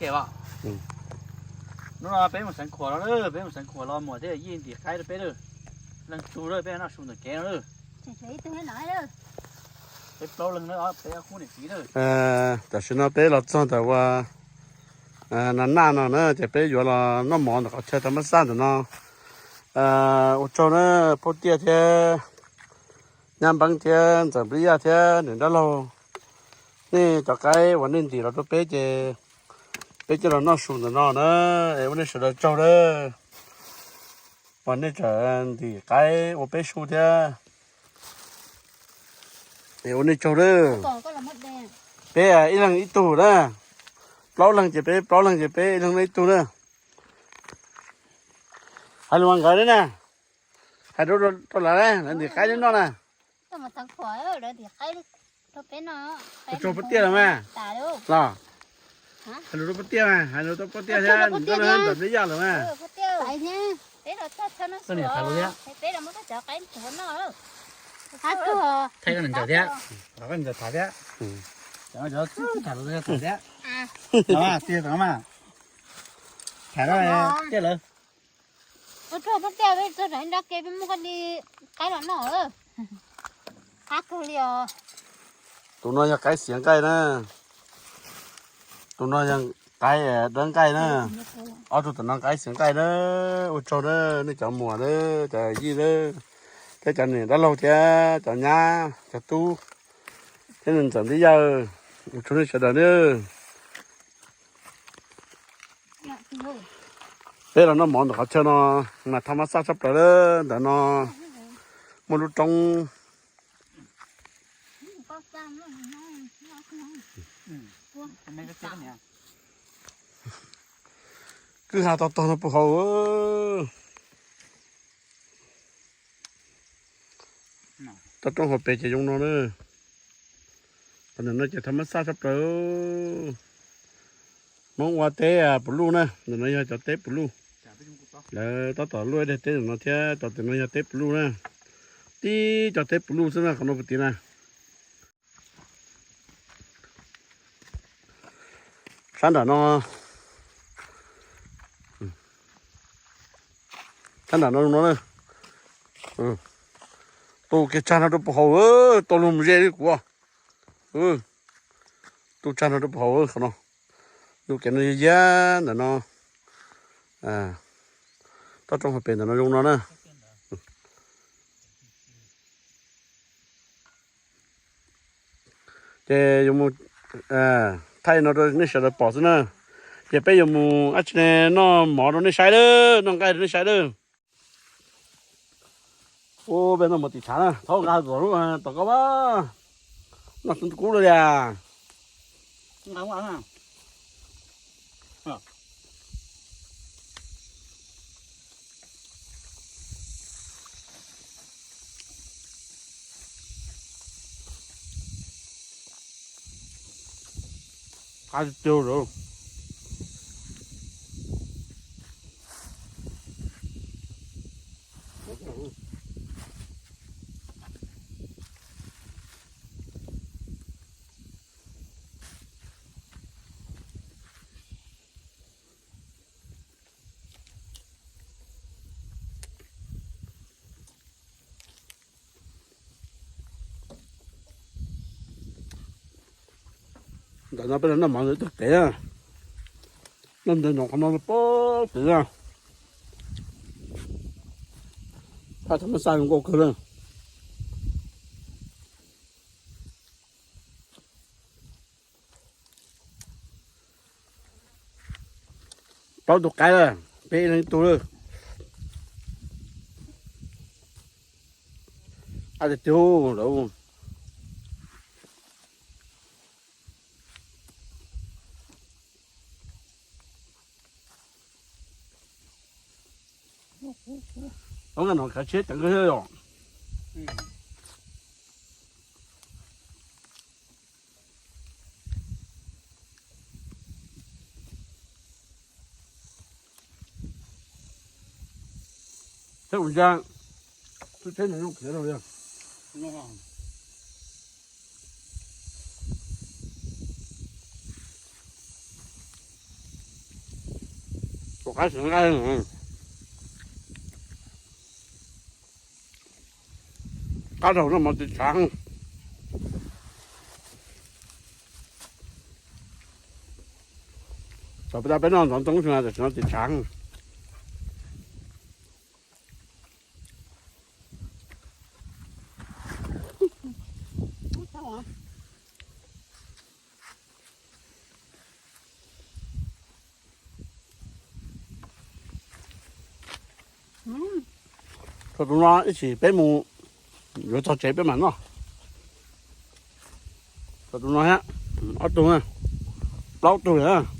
Ke as. Hnub no peb mus xeev khuam los lawm, peb mus xeev khuam los muam thiab yij ntim qaib rau peb lawm. Leej tug lawm, peb noj su ntawm kev no lawm. Peb plaub leeg na, peb ob khub niam txiv lawm. Tam sim no peb los txog ntawm ua na naj no na, ces peb yuav los noj mov ntawm qhov chaw thaj mab xaj ntawm no. Ua tsaug na, Phauj Tiaj thiab Nyab Npeeb thiab Ntxawm Nplij Yaj thiab niam dab laug, nej cov qaib uas nej ntim los rau peb ces peb coj los noj su ntawm no na, es ua nej sawv daws tsaug na, uas nej tseem ntim qaib ua peb su thiab. Es ua nej tsaug na. Peb ib leeg ib tug na, plaub leeg ces peb plaub leeg ces peb ib leeg ib tug na. Hais lus mas nkawd na, hais rau lawv, lawv ntim qaib neb noj na. Ua tsaug Phauj Tiaj los mas, los hais lus rau Phauj Tiaj mas, hais lus rau Phauj Tiaj thiab Ntxawm Nplij Yaj lawm mas. Thaij koj niam Ntxawm thiab, koj niam Ntxawm tham thiab. Tham lus tham thiab. Tham lawm, Tiaj lawm. Ua tsaug Phauj Tiaj, peb txog nram nrab ke peb muab koj li qaib los noj. Qab kawg li os. Tus no yog qaib xiav nqaij na. Tus no yog qaib dawb nqaij na. Ob tug tom no qaib xiav nqaij na. Ua tsaug na, nej cov muam na, cov yij na, thiab cov niam dab laug thiab cov nyab cov tub thiab Ntxawm Nplij Yaj, ua tsaug nej sawv daws na. Peb los noj mov ntawm qhov chaw no mas thaj mab xaj tshaj plaws lawm. Ntawm no muaj lub roob. Kwj ha tau tog no puag hauv. Toj roob hauv pes ces zoo no na. Qhov ntawm no ces thaj mab xaj tshaj plaws. Hmoob ua teb pus luj na, ntawm no yog cov teb pus luj. Lawv tab tom luaj ib daig teb ntawm no thiab, cov tim no yog teb pus luj na. Tib cov teb pus luj xwb na qhov no puag tim na. Sab nram no, sab nram no no, tu kiag tsag no rau puag hauv, tau luag mus ze li kuv. Tu tsag no rau puag hauv qhov no. Ntu kev no yog yag ntawm no, toj roob hauv pes ntawm no zoo no na. Ces yuav mus thaij no rau nej sawv daws pom xwb na. Ces peb yuav mus dab tsi ne, noj mov rau nej saib lawm, noj nqaij rau nej saib lawm. Ub, peb noj mov tim tshav na, thaub nqa tom lub tom koj mas, noj kub lawm li. Qab tiag tiag lawm. Ntawm no peb los noj mov ntawm tog kev na. Noj ntawm no qhov no pog kev na. Thaj thaj mab xaj zoo nkauj kawg na. Plaub tug qaib lawm, peb ib leeg ib tug lawm. Ab tiag tiag lawm. Ov, no kav tsheb ceev kawg thiab yom. Tsheb ua ya, tsheb no zoo khiav rau yog. Qab, qab rau noj mov tiv tshav. Thaum peb noj ntov ntoo tam sim no tiv tshav. Thaum tus no ib chim peb mus yuav txog tsev peb mam noj. Thaum tus no thiab, ob tug, plaub tug lawm.